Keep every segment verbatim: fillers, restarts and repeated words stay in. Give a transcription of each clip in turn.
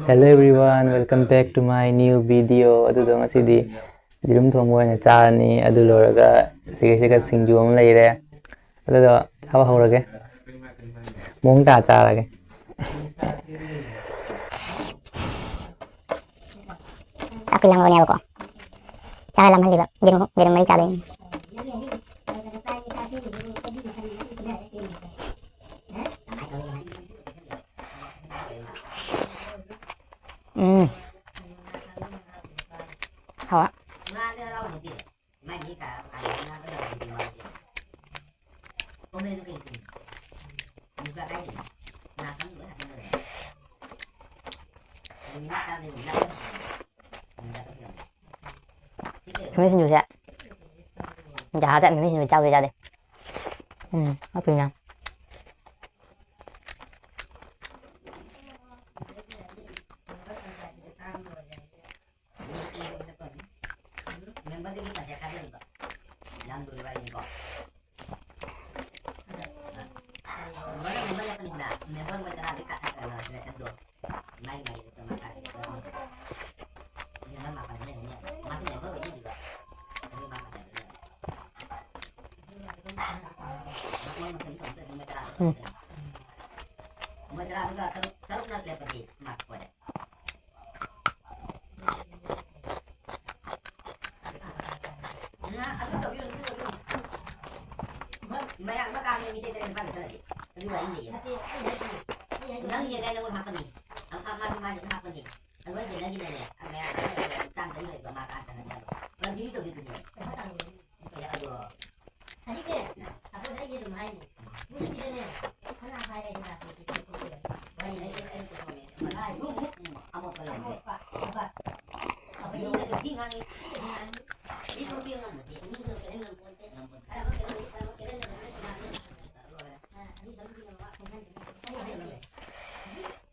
Hello everyone, welcome back to my new video. ꯑꯗꯨꯗꯣ ꯉꯁꯤꯗꯤ ꯌꯦꯔꯨꯝ ꯊꯣꯡꯕ ꯑꯣꯏꯅ ꯆꯥꯔꯅꯤ꯫ ꯑꯗꯨ ꯂꯣꯏꯔꯒ ꯁꯤꯒꯩꯁꯤꯒ ꯁꯤꯡꯖꯨ ꯑꯃ ꯂꯩꯔꯦ꯫ ꯑꯗꯨꯗꯣ ꯆꯥꯕ ꯍꯧꯔꯒꯦ꯫ ꯃꯑꯣꯡ ꯇꯥ ꯆꯥꯔꯒꯦ꯫ ꯆꯥꯛꯇꯤ ꯂꯥꯝꯃꯕꯅꯦꯕꯀꯣ꯫ ꯆꯥꯛ ꯂꯥꯝꯍꯜꯂꯤꯕ꯫ ꯌꯦꯔꯨꯝ, ꯌꯦꯔꯨꯝ ꯃꯔꯤ ꯆꯥꯗꯣꯏꯅꯤ꯫ ꯎꯝ꯫ ꯍꯥꯎꯋꯦ꯫ ꯃꯤꯃꯤ ꯁꯤꯡꯖꯨꯁꯦ ꯖꯍꯥꯗ ꯃꯤꯃꯤ ꯁꯤꯡꯖꯨ ꯆꯥꯕ ꯌꯥꯗꯦ꯫ ꯎꯝ, ꯍꯥꯞꯄꯤꯅ꯫ ꯎꯝ꯫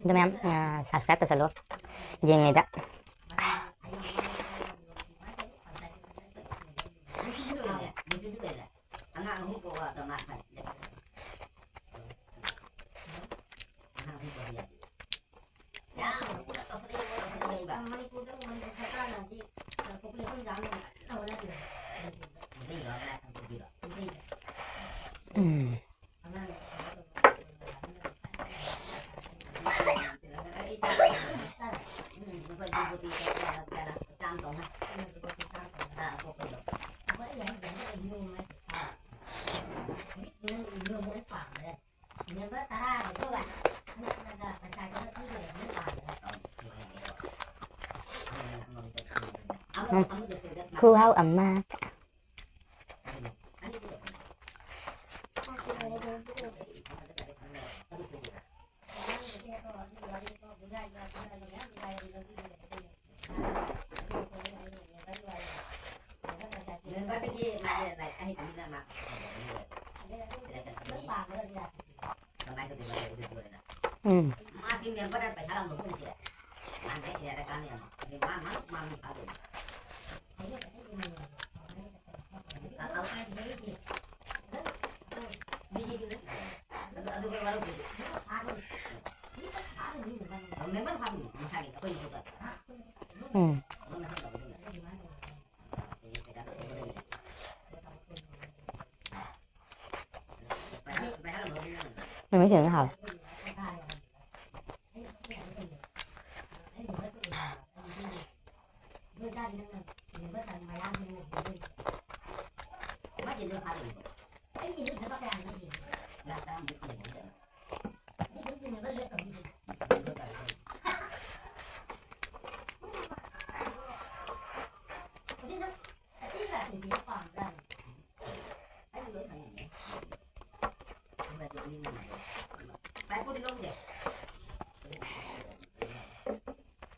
ꯑꯗꯨ ꯃꯌꯥꯝ, ꯑ, subscribe ꯇꯧꯁꯜꯂꯣ ꯌꯦꯡꯉꯩꯗ꯫ ꯎꯝ꯫ ꯈꯨꯍꯥꯎ ꯑꯃ꯫ ꯎꯝ꯫ ꯎꯝ꯫ ꯃꯃꯤ ꯁꯤꯡꯅ ꯍꯥꯎꯋꯦ꯫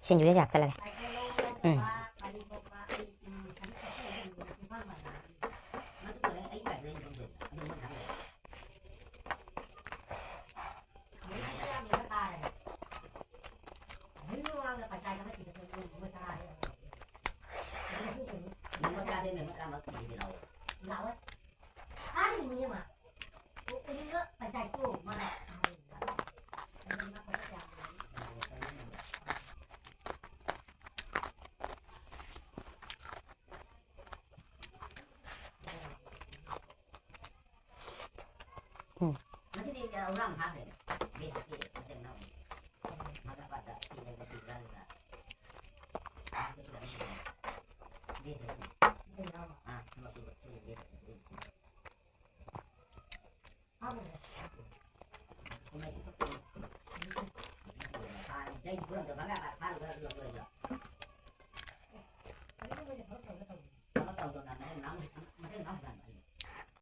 ꯁꯤꯡꯖꯨꯁꯦ ꯍꯥꯞꯆꯜꯂꯒꯦ꯫ ꯎꯝ꯫ ꯎꯝ꯫